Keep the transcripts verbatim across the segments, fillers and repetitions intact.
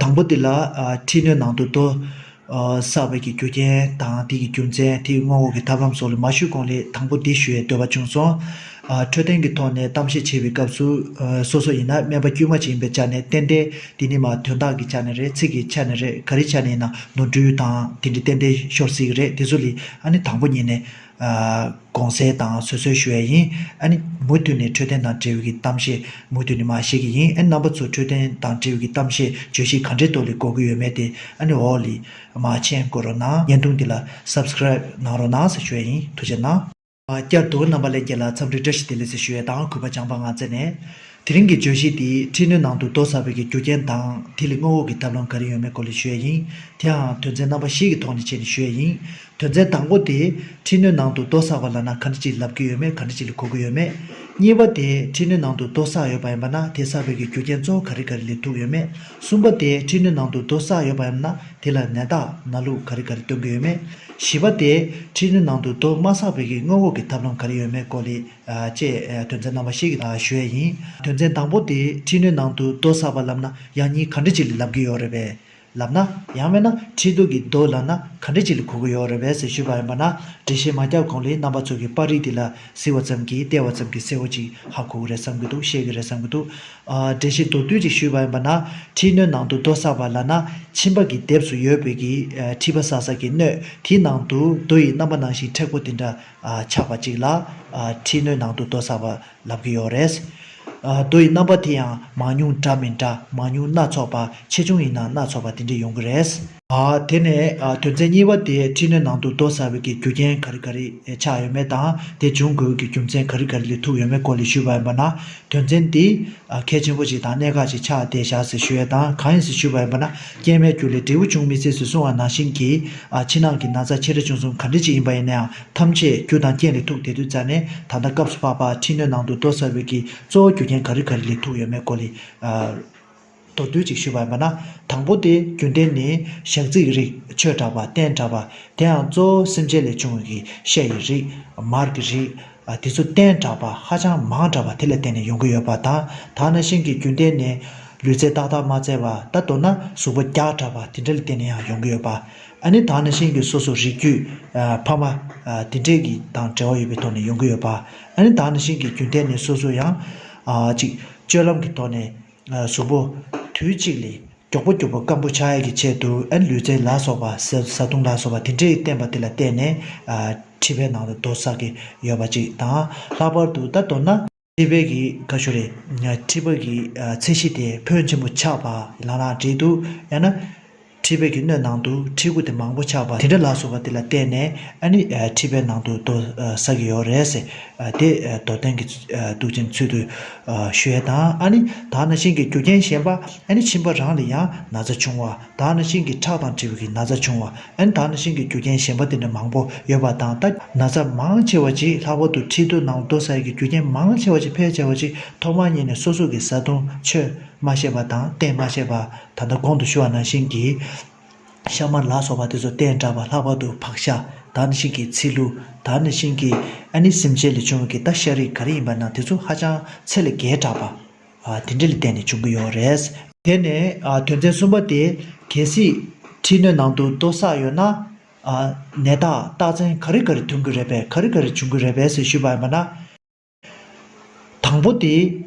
དང་པོ་དེ་ལ་ཨ་མཁྲིས་སྣོད་ནང་དུ་རྡོ་ཨ་བསགས་པའི་གི་རྒྱུ་རྐྱེན་དང་དེ་གི་རྒྱུ་མཚན། དེ་སྔོན་འགོག་གི་ཐབས་ལམ་སོགས་ལ་མ་ཞུས་གོང་ལ་དང་པོ་འདི་ཞུ་ཡའི་འདོད་པ་བྱུང་སོང་། ཨ་འཕྲོད་བསྟེན་གྱི་ཐོག་ནས་གཏམ་བཤད་བྱེད་པའི་སྐབས་སུ་ཨ་སོ་སོ་ཡིན་ན་སྨན་པ་དཀྱུས་མ་ཅིག་ཡིན་པའི་ཆ་ནས་ཏན་ཏན་དེ་ནི་མ་དོན་དག་གི་ཆ་ནས་རེད། ཚིག་གི་ཆ་ནས་རེད། ག་རེ་ཆ་ནས་ཡིན་ན་ནོར་འཁྲུལ་དང་དེ་འདྲ་ཏན་ཏན་ཤོར་སྲིད་ཀྱི་རེད། དེ་ཚོ་ལ་ཨ་ནི་དང་པོ་ཉིད་ནས་ཨ་དགོངས་སེལ་དང་བཟོད་གསོལ་ཞུ་ཡ་ཡིན། ཨ་ནི་མུ་མཐུད་ནས་འཕྲོད་བསྟེན་དང་འབྲེལ་བའི་གི་གཏམ་བཤད་མུ་མཐུད་ནས་མར་བཤད་ཀྱི་ཡིན། ཨ་ནི་རྣམ་པ་ཚོ་འཕྲོད་བསྟེན་དང་འབྲེལ་བའི་གི་གཏམ་བཤད་བརྗོད་གཞི་ག་འདྲའི་ཐོག་ལ་གོ་གི་ཡོད་མེད་དེ་ཨ་ནི་འོག་ལ་མར་མཆན་བཀོད་རོགས་གནང་། བརྙན་ཐུང་འདི་ལ་སབ་སི་ཀ་རེབ་གནང་རོགས་གནང་ཟེར་ཞུ་ཡ་ཡིན། ཐུགས་རྗེ་གནང་། ཨ་བསྐྱར་དུ་རྣམ་པ་ལྷན་རྒྱས་ལ་འཚམས་འདྲི་བཀྲ་ཤིས་བདེ་ལེགས་ཟེར་ཞུ་ཡ་དང་། གུས་པ་བྱམས་པ་ངག་བཅད་ནས། དེ་རིང་གི་བརྗོད་གཞི་འདི་མཁྲིས་སྣོད་ནང་དུ་རྡོ་བསགས་པའི་གི་རྒྱུ་རྐྱེན་དང་དེ་ལ་སྔོན་འགོག་གི་ཐབས་ལམ་ག་རེ་ཡོད་མེད་སྐོར་ལ་ཞུ་ཡ་ཡིན། དེའང་དོན་ཚན་རྣམ་པ་བཞི་གི་ཐོག་ནས་བྱས་ནས་ཞུ་ཡ་ཡིན། དོན་ཚན་དང་པོ་དེ་མཁྲིས་སྣོད་ནང་དུ་རྡོ་བསགས་པ་ལབ་ན་ག་འདྲ་ཅིག་ལབ་ཀྱི་ཡོད་མེད། ག་འདྲ་ཅིག་ལ་གོ་གི་ཡོད་མེད། གཉིས་པ་དེ་མཁྲིས་སྣོད་ནང་དུ་རྡོ་བསགས་ཡོད་པ་ཡིན་པ་ན་དེ་བསགས་པའི་གི་རྒྱུ་རྐྱེན་གཙོ་བོ་ག་རེ་ག་རེ་ལ་ཐུག་ཡོད་མེད། གསུམ་པ་དེ་མཁྲིས་སྣོད་ནང་དུ་རྡོ་བསགས་ཡོད་པ་ཡིན་ན་དེ་ལ་ནད་རྟགས་ནད་ལུགས་ག་རེ་ག་རེ་སྟོན་གྱི་ཡོད་མེད། བཞི་པ་དེ་མཁྲིས་སྣོད་ནང་དུ་རྡོ་མ་བསགས་པའི་གི་སྔོན་འགོག་གི་ཐབས་ལམ་ག་རེ་ཡོད་མེད་སྐོར་ལ་ཨ་བཅས་ཨ་དོན་ཚན་རྣམ་པ་བཞི་གི་ཐོག་ཞུ་ཡས་ཡིན། དོན་ཚན་དང་པོ་དེ་མཁྲིས་སྣོད་ནང་དུ་རྡོ་བསགས་པ་ལབ་ན་ཡང་སྙིང་ག་འདྲ་ཅིག་ལ་ལབ་ཀྱི་ཡོད་རེད་པས། ལབ་ན་ཡང་མིན་ན་མཁྲིས་རྡོ་གི་རྡོ་ལབ་ན་ག་འདྲ་ཅིག་ལ་གོ་གི་ཡོད་རེད་པས་ཟེར་ཞུས་པ་ཡིན་པ་ན། འགྲེལ་བཤད་མ་རྒྱག་གོང་ལ་རྣམ་པ་ཚོ་གིས་པར་རིས་འདི་ལ་གཟིགས་པ་ཙམ་གྱིས་བལྟས་པ་ཙམ་གྱིས་གསལ་བོ་ཅིག་ཧ་གོ་གི་རེད་བསམ་གྱི་འདུག་ཤེས་ཀྱི་རེད་བསམ་གྱི་འདུག་ཨ་འགྲེལ་བཤད་མདོར་བསྡུས་ཅིག་ཞུས་པ་ཡིན་པ་ན། མཁྲིས་སྣོད་ནང་དུ་རྡོ་བསགས་པ་ལབ་ན་མཆིན་པ་གི་ལྡེབས་སུ་ཡོད་པའི་གི་ཨ་མཁྲིས་པ་བསགས་ས་གི་སྣོད་དེའི་ནང་དུ་རྡོ་ཡི་རྣམ་པ་ནང་བཞིན་མཁྲེགས་པོ་དེ་འདྲ་ཨ་ཆགས་པ་ཅིག་ལ་ཨ་མཁྲིས་སྣོད་ནང་དུ་རྡོ་བསགས་པ་ལབ་ཀྱི་ཡོད་རེད། ཨ་རྡོ་ཡི་རྣམ་པ་དེ་ཡང་མང་ཉུང་འདྲ་མི་འདྲ། མང་ཉུང་སྣ་ཚོགས་པ། ཆེ་ཆུང་ཡིན་ན་སྣ་ཚོགས་པ་དེ་འདྲ་ཡོང་གི་རེད། ཨ་དེ་ནས་ཨ་དོན་ཚན་གཉིས་པ་དེ་མཁྲིས་སྣོད་ནང་དུ་རྡོ་བསགས་པའི་གི་རྒྱུ་རྐྱེན་ག་རེ་ག་རེ་ཆགས་ཡོད་མེད་དང་དེ་འབྱུང་དགོས་ཀྱི་རྒྱུ་མཚན་ག་རེ་ག་རེ་ལ་ཐུག་ཡོད་མེད་སྐོར་ལ་ཞུས་པ་ཡིན་པ་ན། དོན་ཚན་འདི་ཨ་གལ་ཆེན་པོ་ཞིག་དང་གནད་འགག་ཅིག་ཆགས་བསྡད་བཞག་ཟེར་ཞུ་ཡས་དང་། གང་ཡིན་ཟེར་ཞུས་པ་ཡིན་པ་ན། རྐྱེན་མེད་རྒྱུ་ལས་འབྲས་བུ་འབྱུང་མི་སྲིད་ཟེར་གསུངས་པ་ནང་བཞིན་གྱི་ཨ་ཕྱི་ནང་གི་ན་ཚ་ཆེ་འབྲིང་ཆུང་གསུམ་ག་འདྲ་ཅིག་ཡིན་པ་ཡིན་ན་ཡང་། ཐམས་ཅད་རྒྱུ་དང་རྐྱེན་ལས་ཐུག་བསྡད་དུས་ཙ་ནས་ད་ལྟ་སྐབས་སུ་བབ་པ་མཁྲིས་སྣོད་ནང་དུ་རྡོ་བསགས་པའི་གི་གཙོ་བོ་རྒྱུ་རྐྱེན་ག་རེ་ག་རེ་ལས་ཐུག་ཡོད་མེད་སྐོར་ལ་ཨ་མདོར་བསྡུས་ཅིག་ཞུས་པ་ཡིན་པ་ན། དང་པོ་དེ་རྒྱུན་ལྡན་ནི་ཞག་རྩི་གི་རིགས། ཆོས་གྲགས་པ། གཏན་གྲགས་པ། དེ་ཡང་གཙོ་བོ་སེམས་ཅན་ལས་བྱུང་བའི་གི་ཤ་ཡི་རིགས། མར་གྱི་རིགས། ཨ་དེ་ཚོ་གཏན་གྲགས་པ་ཧ་ཅང་མང་དྲགས་པ་དེ་ལ་བརྟེན་ནས་ཡོང་གི་ཡོད་པ་དང་། ད་ནང་བཞིན་གྱི་རྒྱུན་ལྡན་ནི་ལུས་རྩལ་ཏག་ཏག་མ་རྩེ་བ། ད་མདོར་ན་གཟུགས་པོ་རྒྱགས་དྲགས་པ་དེ་འདྲ་ལ་བརྟེན་ནས་ཡང་ཡོང་གི་ཡོད་པ། ཨ་ནི་ད་ནང་བཞིན་གྱི་སོ་སོ་རིགས་རྒྱུད་ཨ་ཕ་མ་ཨ་དེ་འདྲས་ཀྱི་དང་འབྲེལ་བ་ཡོད་པའི་ཐོག་ནས་ཡོང་གི་ཡོད་པ། ཨ་ནི་ད་ནང་བཞིན་གྱི་རྒྱུན་ལྡན་ནི་སོ་སོ་ཡང་ཨ་ཅིག་སྤྱོད་ལམ་གྱི་ཐོག་ནས་ཨ་གཟུགས་པོ་དུས་གཅིག་ལ་མགྱོགས་པོ་མགྱོགས་པོ་སྐམ་པོ་ཆགས་ཡས་ཀྱི་ཆེད་དུ། ཨ་ནི་ལུས་རྩལ་ལ་སོགས་པ་ཟ་བཟའ་བཏུང་ལ་སོགས་པ་དེ་འདྲས་བསྟེན་པ་དེ་ལ་བརྟེན་ནས་ཨ་མཁྲིས་པའི་ནང་དུ་རྡོ་བསགས་ཀྱི་ཡོད་པ་ཅིག་དང་། ལྷག་པར་དུ་ད་མདོར་ན་མཁྲིས་པའི་གི་ག་ཞུ་རེད། མཁྲིས་པ་གི་ཨ་ཚད་གཞི་དེ་ཕོན་ཆེན་པོ་ཆགས་པ་ལབ་ན་འགྲིག་འདུག་ཡང་ན་མཁྲིས་པའི་གི་སྣོད་ནང་དུ་མཁྲིས་ཁུ་དེ་མང་པོ་ཆགས་པ་དེ་འདྲ་ལ་སོགས་པ་དེ་ལ་བརྟེན་ནས། ཨ་ནི་ཨ་མཁྲིས་པའི་ནང་དུ་རྡོ་ཨ་བསགས་ཀྱི་ཡོད་རེད་ཟེར། ཨ་དེ་ཨ་མདོར་བསྟན་གྱི་ཨ་འདུག་ཅན་ཚུལ་དུ་ཨ་ཞུ་ཡས་དང་། ཨ་ནི་ད་ནང་བཞིན་གྱི་རྒྱུ་རྐྱེན་གཞན་པ། ཨ་ནི་མཆིན་པ་རང་ལ་ཡང་ན་ཚ་བྱུང་བ། ད་ནང་བཞིན་གྱི་ཁྲག་དང་འབྲེལ་བའི་གི་ན་ཚ་བྱུང་བ། ཨ་ནི་ད་ནང་བཞིན་གྱི་རྒྱུ་རྐྱེན་གཞན་པ་དེ་འདྲ་མང་པོ་ཡོད་པ་དང་། ད་ན་ཚ་མང་ཆེ་བ་ཅིག་ལྷག་པར་དུ་མཁྲིས་རྡོ་ནང་རྡོ་བསགས་ཀྱི་རྒྱུ་རྐྱེན་མང་ཆེ་བ་ཅིག་ཕལ་ཆེ་བ་ཅིག་ཐོག་མ་ཉིད་ནས་སོ་སོ་གི་བཟའ་བཏུང་ཆོས་མ་ཤེས་པ་དང་གཏན་མ་ཤེས་པ། ད་ལྟ་གོང་དུ་ཞུ་བ་ནང་བཞིན་གྱི་ཤ་མར་ལ་སོགས་པ་དེ་ཚོ་གཏན་དྲགས་པ། ལྷག་པར་དུ་བག་ཤ། ད་ནང་བཞིན་གྱི་ཚིལ་ལུ། ད་ནང་བཞིན་གྱི་ཨ་ནི་སེམས་ཅན་ལས་བྱུང་བའི་གི་ད་ཤ་རིགས་ག་རེ་ཡིན་པ་ན་དེ་ཚོ་ཧ་ཅང་ཚད་ལས་བརྒལ་དྲགས་པ། ཨ་དེ་འདྲ་ལ་བརྟེན་ནས་བྱུང་གི་ཡོད་རེད། དེ་ནས་ཨ་དོན་ཚན་གསུམ་པ་དེ། གལ་སྲིད་མཁྲིས་སྣོད་ནང་དུ་རྡོ་བསགས་ཡོད་ན། ཨ་ནད་རྟགས་རྟགས་མཚན་ག་རེ་ག་རེ་ཐོན་གྱི་རེད་པས། ག་རེ་ག་རེ་བྱུང་གི་རེད་པས་ཟེར་ཞུས་པ་ཡིན་པ་ན། དང་པོ་དེ་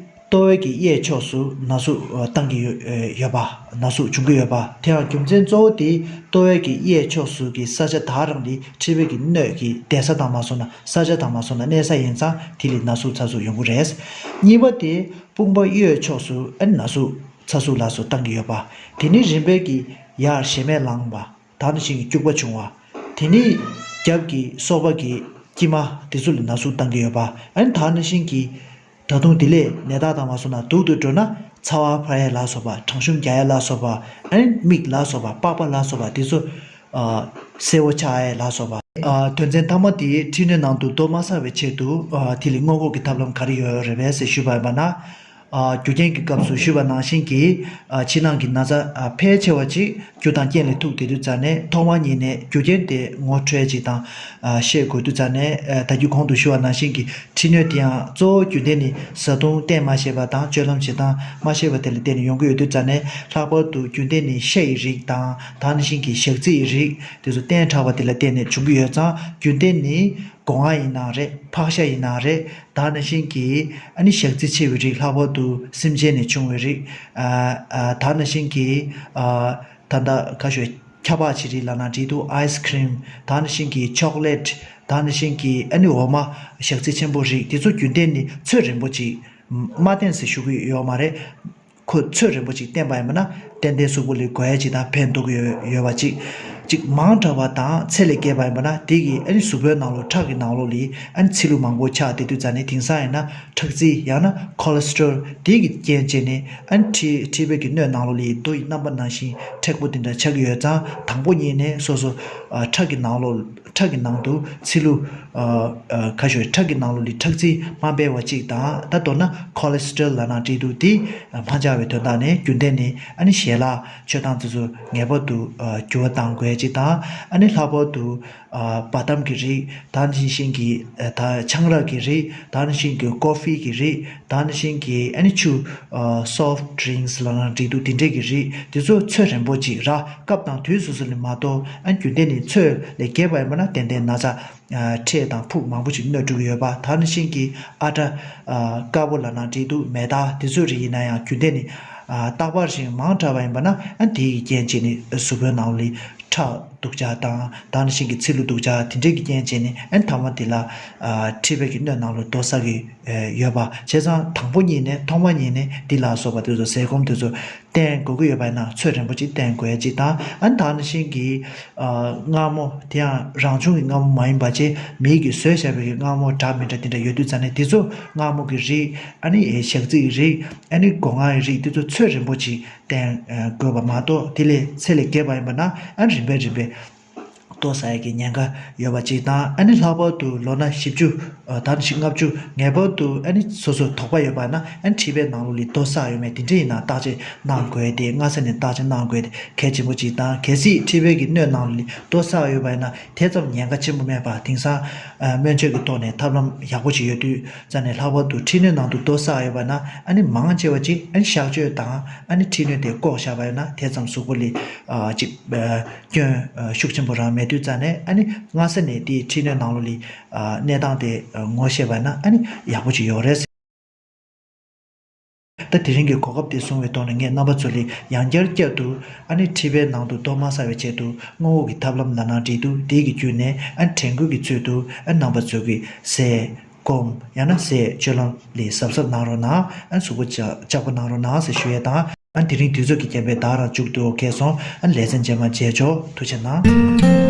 ལྟོ་བའི་གི་གཡས་ཕྱོགས་སུ་ན་ཟུག་ཨ་བཏང་གི་ཡོད་ཨ་ཡོད་པ། ན་ཟུག་བྱུང་གི་ཡོད་པ། དེ་ཡང་རྒྱུ་མཚན་གཙོ་བོ་དེ་ལྟོ་བའི་གི་གཡས་ཕྱོགས་སུ་གི་ས་ཆ་དག་རང་ལས་མཁྲིས་པའི་གི་སྣོད་ཀྱི་བསྡད་ས་དང་མ་སོང་ན་ས་ཆ་དང་མ་སོང་ན་གནས་ས་ཡིན་ཙང་དེ་ལས་ན་ཟུག་ཚ་ཟུག་ཡོང་གི་རེད། གཉིས་པ་དེ་དཔུང་པ་གཡོན་ཕྱོགས་སུ་ཨ་ནི་ན་ཟུག་ཚ་ཟུག་ལ་སོགས་བཏང་གི་ཡོད་པ། དེ་ནི་རིམ་པས་ཀྱི་ཡར་ཞེ་མེར་ལངས་པ། ད་ནི་ཤིང་གི་སྐྱུག་པ་བྱུང་བ། དེ་ནི་རྒྱབ་ཀྱི་སོ་པ་གི་དཀྱིལ་མ་དེ་ཚོ་ལ་ན་ཟུག་བཏང་གི་ཡོད་པ། ཨ་ནི་ད་ནི་ཤིང་གི་ད་དུང་དེ་ལས་ནད་རྟགས་དང་མ་སོང་ན་སྡུག་ཏུ་འགྲོ་ན་ཚ་བ་འཕར་ཡས་ལ་སོགས་པ། གྲང་ཤུམ་རྒྱག་ཡས་ལ་སོགས་པ། ཨ་ནི་མིག་ལ་སོགས་པ། པགས་པ་ལ་སོགས་པ་དེ་ཚོ་ཨ་སེར་པོ་ཆགས་ཡས་ལ་སོགས་པ། ཨ་དོན་ཚན་མཐའ་མ་དེ་མཁྲིས་སྣོད་ནང་དུ་རྡོ་མ་བསགས་པའི་ཆེད་དུ་ཨ་དེ་ལས་སྔོན་འགོག་གི་ཐབས་ལམ་ག་རེ་ཡོད་རེད་པས་ཟེར་ཞུས་པ་ཡིན་པ་ན། ཨ། རྒྱུ་རྐྱེན་གྱི་སྐབས་སུ་ཞུས་པ་ནང་བཞིན་གྱི། ཨ། ཕྱི་ནང་གི་ན་ཚ། ཨ། ཕལ་ཆེ་བ་ཅིག་རྒྱུ་དང་རྐྱེན་ལས་ཐུག་བསྡད་དུས་ཙ་ནས་ཐོག་མ་ཉིད་ནས་རྒྱུ་རྐྱེན་དེ་ངོ་འཕྲོད་ཅིག་དང་། ཨ། ཤེས་དགོས་དུས་ཙ་ནས། ཨ། ད་རྒྱུ་གོང་དུ་ཞུས་པ་ནང་བཞིན་གྱི་ཁྲི་གནོན་དེ་ཡང་གཙོ་བོ་རྒྱུན་ལྡན་ནི་བཟའ་བཏུང་བསྟེན་མ་ཤེས་པ་དང་སྤྱོད་ལམ་བྱེད་སྟངས་མ་ཤེས་པ་དེ་ལ་བརྟེན་ནས་ཡོང་གི་ཡོད་དུས་ཙ་ནས། ལྷག་པར་དུ་རྒྱུན་ལྡན་ནི་ཤ་ཡི་རིགས་དང་། ད་ནང་བཞིན་གྱི་ཞག་རྩི་ཡི་རིགས་དེ་ཚོ་བསྟེན་དྲགས་པ་དེ་ལ་བརྟེན་ནས་བྱུང་གི་ཡོད་ཙང་། རྒྱུན་ལྡན་ནི་སྒོ་ང་ཡིན་ནའང་རེད། ཕག་ཤ་ཡིན་ནའང་རེད། ད་ནང་བཞིན་གྱི་ཨ་ནི་ཞག་རྩི་ཆེ་བའི་རིགས། ལྷག་པར་དུ་སེམས་ཅན་ནས་བྱུང་བའི་རིགས། ཨ། ཨ། ད་ནང་བཞིན་གྱི། ཨ། ད་ལྟ་ཁ་ཤོད་ཁྱ་པགས་ཆེ་རིགས་ལབ་ན་འགྲིག་འདུག་ཨའི་སི་ཁི་རིམ། ད་ནང་བཞིན་གྱི་ཅོག་ལེཊ། ད་ནང་བཞིན་གྱི་ཨ་ནི་འོ་མ། ཞག་རྩི་ཆེན་པོ་རིགས་དེ་ཚོ་རྒྱུན་ལྡན་ནི་ཚོད་རན་པོ་ཅིག་མ་བསྟེན་ཟེར་ཞུ་གི་ཡོད་མ་རེད། ཁོ་ཚོད་རན་པོ་ཅིག་བསྟེན་པ་ཡིན་པ་ན་ཏན་ཏན་གཟུགས་པོ་ལ་དགོས་ཡ་ཅིག་དང་ཕན་ཐོགས་ཀྱི་ཡོད་ཡོད་པ་ཅིག་ཅིག་མང་དྲགས་པ་དང་ཚད་ལས་བརྒལ་བ་ཡིན་པ་ན། དེ་གིས་ཨ་ནི་གཟུགས་པོའི་ནང་ལོགས། ཁྲག་གི་ནང་ལོགས་ལ་ཨ་ནི་ཚིལ་ལུ་མང་པོ་ཆགས་བསྡད་དུས་ཙ་ནས། དེང་སང་ཡིན་ན་ཁྲག་རྩི་ཡང་ན་ཁོ་ལེ་སི་ཊོལ་དེ་གི་རྐྱེན་བྱས་ནས། ཨ་ནི་མཁྲིས་མཁྲིས་པའི་གི་སྣོད་ནང་ལོགས་ལ་རྡོ་ཡི་རྣམ་པ་ནང་བཞིན་མཁྲེགས་པོ་དེ་འདྲ་ཆགས་ཀྱི་ཡོད་ཙང་། དང་པོ་ཉིད་ནས་སོ་སོ། ཨ། ཁྲག་གི་ནང་ལོགས། ཁྲག་གི་ནང་དུ་ཚིལ་ལུ། ཨ། ཨ། ཁ་ཤོད་ཁྲག་གི་ནང་ལོགས་ལ་ཁྲག་རྩི་མ་འཕེལ་བ་ཅིག་དང་། ད་མདོར་ན་ཁོ་ལེ་སི་ཊོལ་ལབ་ན་འགྲིག་འདུག་དེ་མ་ཆགས་པའི་དོན་དག་ནས། རྒྱུན་ལྡན་ནི་ཨ་ནི་ཞལ་ལག་མཆོད་སྟངས་དེ་ཚོ་ངེས་པར་དུ། ཨ། འགྱུར་བ་གཏང་དགོས་ཅིག་དང་། ཨ་ནི་ལྷག་པར་དུ། ཨ། བ་ཐམ་གྱི་རིགས། ད་ནང་བཞིན་གྱི། ཨ། ད་ཆང་རག་གི་རིགས། ད་ནང་བཞིན་གྱི་ཀོ་ཧྥི་གི་རིགས། ད་ནང་བཞིན་གྱི་ཨ་ནི་ཆུ། ཨ། སོཕ་ཊི་ཌི་རིང་སི་ལབ་ན་འགྲིག་འདུག་དེ་འདྲས་ཀྱི་རིགས་དེ་ཚོ་ཚོད་རན་པོ་ཅིག་ར། སྐབས་དང་དུས་སོ་སོ་ལ་མ་གཏོགས། ཨ། རྒྱུན་ལྡན་ནི་ཚོད་ལས་བརྒལ་བ་ཡིན་པ་ན་ཏན་ཏན་ན་ཚ། ཨ། འཕྲལ་དང་ཕུགས་མང་པོ་ཅིག་གནོད་འགྲོ་གི་ཡོད་པ། ད་ནང་བཞིན་གྱི་ཨ་བྲ། ཨ། དཀར་པོ་ལབ་ན་འགྲིག་འདུག་མེ་སྟག་དེ་ཚོའི་རིགས་ཡིན་ན་ཡང་། རྒྱུན་ལྡན་ནི། ཨ། རྟག་པར་བཞིན་མང་དྲགས་པ་ཡིན་པ་ན། ཨ། དེའི་རྐྱེན་བྱས་ནས་གཟུགས་པོའི་ནང་ལ་ཁྲག་སྡུག་ཅག་དང་། ད་ནང་བཞིན་གྱི་ཚིལ་ལུ་སྡུག་ཅག་དེ་འདྲས་ཀྱི་རྐྱེན་བྱས་ནས། ཨ། མཐའ་མ་དེ་ལ། ཨ། མཁྲིས་པའི་གི་སྣོད་ནང་ལ་རྡོ་ཟ་གི་ཡོད་པ་བྱས་ཙང་། དང་པོ་ཉིད་ནས། ཐོག་མ་ཉིད་ནས་འདི་ལ་སོགས་པ་དེ་ཚོ་ཟས་སྐོམ་དེ་ཚོ་བསྟེན་དགོས་ཀྱི་ཡོད་པ་ཡིན་ན། ཚོད་རན་པོ་ཅིག་བསྟེན་དགོས་ཡ་ཅིག་དང་། ཨ་ནི་ད་ནང་བཞིན་གྱི། ཨ། མངར་མོ། དེ་ཡང་རང་བྱུང་གི་མངར་མོ་མ་ཡིན་པ་བྱས། མིའི་གིས་བཟོས་བཞག་པའི་གི་མངར་མོ་འདྲ་མི་འདྲ་དེ་འདྲ་ཡོད་དུས་ཙ་ནས། དེ་ཚོ། མངར་མོ་གི་རིགས། ཨ་ནི་ཞག་རྩི་གི་རིགས། ཨ་ནི་སྒོ་ང་གི་རིགས། དེ་ཚོ་ཚོད་རན་པོ་ཅིག་བསྟེན། ཨ། དགོས་པ་མ་གཏོགས། དེ་ལས་ཚད་ལས་བརྒལ་བ་ཡིན་པ་ན། ཨ་ནི་རིམ་པས་རིམ་པས་ལྟོ་ཟ་ཡ་གི་ཉེན་ཁ་ཡོད་པ་ཅིག་དང་། ཨ་ནི་ལྷག་པར་དུ་ལོ་ན་བཞི་བཅུ། ཨ། ད་ནི་ལྔ་བཅུ། ངེས་པར་དུ་ཨ་ནི་སོ་སོ་དོགས་པ་ཡོད་པ་ན། ཨ་ནི་མཁྲིས་པའི་ནང་ལོགས་ལ་རྡོ་ཟགས་ཡོད་མེད་དེ་འདྲ་ཡིན་ན་བརྟག་དཔྱད་གནང་དགོས་ཏེ། སྔ་ས་ནས་བརྟག་དཔྱད་གནང་དགོས་ཏེ་གལ་ཆེན་པོ་ཅིག་དང་། གལ་སྲིད་མཁྲིས་པའི་གི་སྣོད་ནང་ལོགས་ལ་རྡོ་ཟགས་ཡོད་པ་ཡིན་ན། དེ་ཙམ་ཉེན་ཁ་ཆེན་པོ་མེད་པ། དེང་སང་ཨ། སྨན་བཅོས་ཀྱི་ཐོག་ནས་ཐབས་ལམ་ཡག་པོ་ཅིག་ཡོད་དུས་ཙ་ནས། ལྷག་པར་དུ་མཁྲིས་སྣོད་ནང་དུ་རྡོ་ཟགས་ཡོད་པ་ན། ཨ་ནི་མང་ཆེ་བ་ཅིག་ཨ་ནི་གཤག་བཅོས་དང་། ཨ་ནི་མཁྲིས་སྣོད་དེ་བཀོག་བཞག་པ་ཡིན་ན། དེ་ཙམ་གཟུགས་པོ་ལ། ཨ། ཅིག་ཨ། སྐྱོན། ཨ། ཤུགས་ཆེན་པོ་རང་མེད་དུས་ཙ་ནས། ཨ་ནི་སྔ་ས་ནས་དེའི་མཁྲིས་སྣོད་ནང་ལོགས་ལ། ཨ། གནས་སྟངས་དེ། ཨ། ངོ་ཤེས་པ་ན། ཨ་ནི་ཡག་པོ་ཅིག་ཡོད་རེད། ད་དེ་རིང་གི་གོ་སྐབས་དེ་བཟུང་བའི་ཐོག་ནས། ངས་རྣམ་པ་ཚོ་ལ་ཡང་བསྐྱར་བསྐྱར་དུ། ཨ་ནི་མཁྲིས་པའི་ནང་དུ་རྡོ་མ་ཟགས་པའི་ཆེད་དུ་སྔོན་འགོག་གི་ཐབས་ལམ་ལབ་ན་འགྲིག་འདུག་དེ་གི་བརྒྱུད་ནས། ཨ་ནི་དྲན་སྐུལ་གྱི་ཚུལ་དུ། ཨ། རྣམ་པ་ཚོ་གིས་ཟས་སྐོམ། ཡང་ན་ཟས་སྤྱོད་ལམ་ལ་གཟབ་གཟབ་གནང་རོགས་གནང་། ཨ། གཟུགས་པོ་ལྕགས་པོ་གནང་རོགས་གནང་ཟེར་ཞུ་ཡས་དང་། ཨ། དེ་རིང་དུས་ཚོད་ཀྱི་རྐྱེན་པས་ད་རང་མཇུག་བསྡུ་དགོས་སོང་། ཨ། ལེ་ཚན་རྗེས་མ་མཇལ་ཆོག་ཐུགས་རྗེ་གནང་།